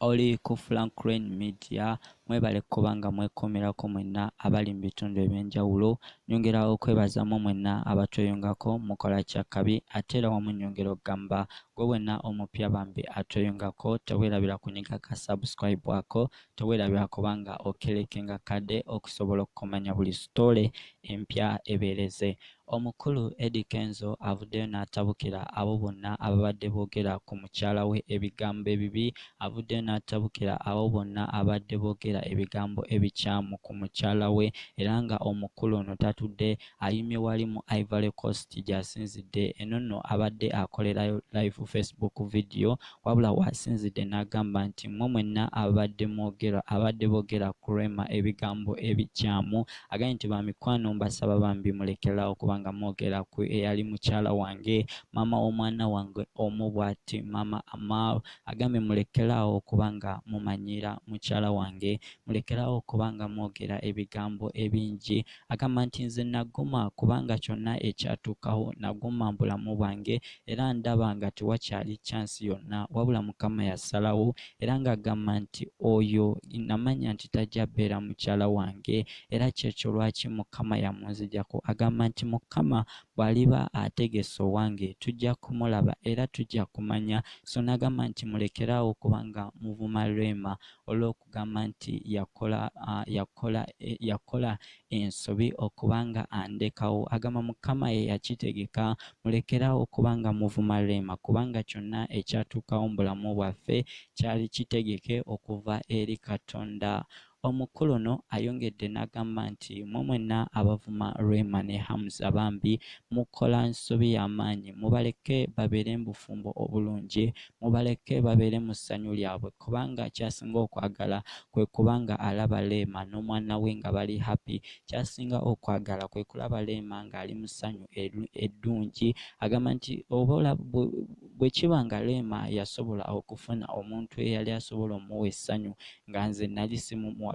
Oli ku Franklin Media, mwebale kuba nga mwekuumirako mwenna abali mu bitundu eby'enjawulo. Nyongera okwebaza mmwe mwenna abatweyungako, mukola kyakabi. Ate era wamu nyongera okugamba gwe wenna omupya bambi atweyungako, teweerabira kunyiga ka subscribe ako, teweerabira kuba nga okilikinga kade okusobola okukumanya buli sitole empya ebeereze. Omukulu Eddy Kenzo avuddeyo n'atabukira abo bonna ababadde boogera ku mukyala we ebigambo ebibi. Avuddeyo n'atabukira abo bonna abadde boogera ebigambo ebikyamu ku mukyala we era nga omukulu ono tatudde ayimye wali mu Ivory Coast gy'asinzidde. Eno nno abadde akolerayo live Facebook video wabula w'asinzidde n'agamba nti mmwe mwenna ababadde mwogera abadde boogera ku Rema ebigambo ebikyamu. Agambye nti ba mikwano mbasaba bambi mulekelaawo kubanga mwogera ku eyali mukyala wange, maama w'omwana wange omu bwati, maama Amal. Agambye mulekelaawo okuba nga mumanyiira mukyala wange, mulekelaawo okuba nga mwogera ebigambo ebingi. Agamba nti nze naguma kubanga kyonna ekyatuukawo naguma mu bulamu bwange era ndaba nga tewakyali chance yonna, wabula Mukama yasalawo era ng'agamba nti oyo namanya nti tajja beera mukyala wange era kyekyo lwaki Mukama yamunzijako. Agamba nti Mukama bw'aliba ategese owange tujja kumulaba era tujja kumanya. So n'agamba nti mulekeraawo kubanga muvuma Rema olw'okugamba nti yakola yakola yakola ensobi okubanga andekawo. Agamba Mukama ye yakitegeka, mulekeraawo kubanga muvuma Rema kubanga kyonna ekyatuukawo mu bulamu bwaffe kyali kitegeke okuva eri Katonda. Omukulu ono ayongedde n'agamba nti mmwe mwenna abavuma Rema ne Hamza bambi mukola nsobi y'amaanyi, mubaleke babeere mu bufumbo obulungi, mubaleke babeere mu ssanyu lyabwe kubanga ky'asinga okwagala kwe kuba nga alaba Rema n'omwana we nga bali happy. Ky'asinga okwagala kwe kulaba Rema ng'ali mu ssanyu eddungi. Agamba nti oba bwe kiba nga Rema yasobola okufuna omuntu eyali asobola omuwa essanyu nga nze nali simumuwa,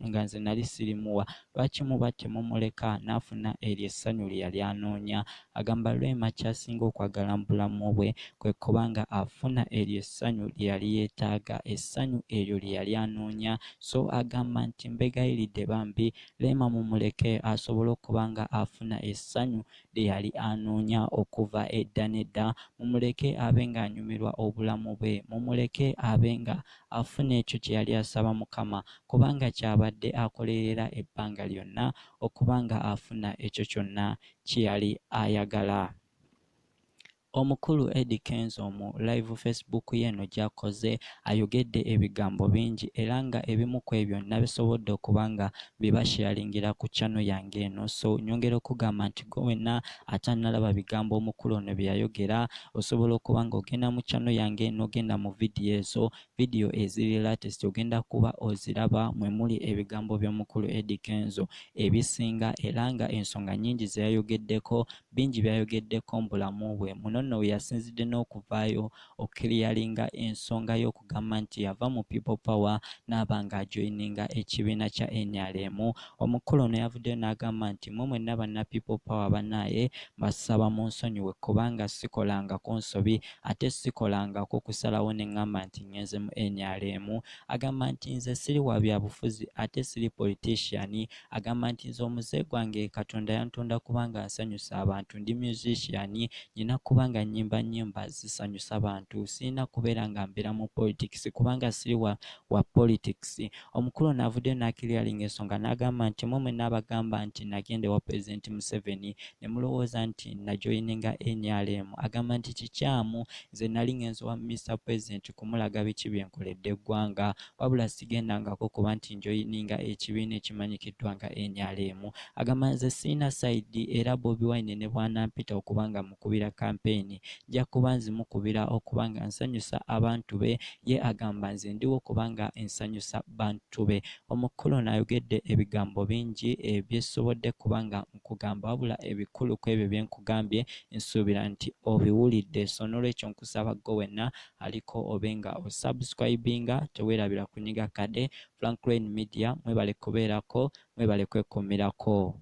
nga nze nali sirimuwa, lwaki muba temumuleka n'afuna eryo essanyu lye yali anoonya? Agamba Rema ky'asinga okwagala mu bulamu bwe kwe kuba nga afuna eryo essanyu lye yali yeetaaga, essanyu eryo lye yali anoonya. So agamba nti mbeegayiridde bambi Rema mumuleke asobole okuba nga afuna essanyu lye yali anoonya okuva edda n'edda, mumuleke abe ng'anyumirwa obulamu bwe, mumuleke abe nga afuna ekyo kye yali asaba Mukama kubanga ky'abadde akolerera ebbanga lyonna okuba nga afuna ekyo kyonna kye yali ayagala. Omukulu Eddy Kenzo mu live Facebook ye eno gy'akoze ayogedde ebigambo bingi era nga ebimu ku ebyo nabisobodde okuba nga mbibasharingira ku channel yange eno. So nyongera okugamba nti gwe wenna atannalaba bigambo omukulu ono bye yayogera, osobola okuba nga ogenda mu channel yange n'ogenda mu vidiyo ezo, vidiyo eziri latest ogenda kuba oziraba mwe muli ebigambo by'omukulu Eddy Kenzo ebisinga era nga ensonga nnyingi ze yayogeddeko, bingi by'ayogeddeko mu bulamu bwe. Muno nno we yasinzidde n'okuvaayo okukiriyalinga ensonga y'okugamba nti yava mu People Power n'aba ng'ajoyininga ekibiina kya NRM. Omukulu ono yavuddeyo n'agamba nti mmwe mwenna banna People Power bannaaye mbasaba munsonyiwe kubanga sikolangako nsobi ate sikolangako kusalawo ne ŋŋamba nti ŋŋenze mu NRM. Agamba nti nze siri wa byabufuzi ate siri politician. Agamba nti nze omuze gwange Katonda yantonda kubanga nsanyusa abantu, ndi musician, nnina kuba nga nnyimba nnyimba zisanyusa bantu, sirina kubeera nga mbeera mu politics kubanga siri wa politics. Omukulu ono avuddeyo n'akiriyalinga ensonga n'agamba nti mmwe mwenna abagamba nti nagenda ewa Pulezidenti Museveni ne mulowooza nti najoyininga NRM. Agamba nti kikyamu, nze nali ŋŋenze wa Mr President kumulaga biki bye nkoledde eggwanga, wabula sigendangako kuba nti njoyininga ekibiina ekimanyikiddwa nga NRM. Agamba nze sirina sayidi era Bobi Wine ne bw'anampita okuba nga mukubira kampeyini nja kuba nzimukubira okuba nga nsanyusa abantu be, ye agamba nze ndiwo kubanga nsanyusa bantu be. Omukulu ono ayogedde ebigambo bingi bye sisobodde kuba nga nkugamba, wabula ebikulu ku ebyo bye nkugambye nsuubira nti obiwulidde. So noolwekyo nkusaba ggwe wenna aliko obe nga osubscribinga, teweerabira kunyiga kade. Franklin Media, mwebale kubeerako, mwebale kwekuumirako.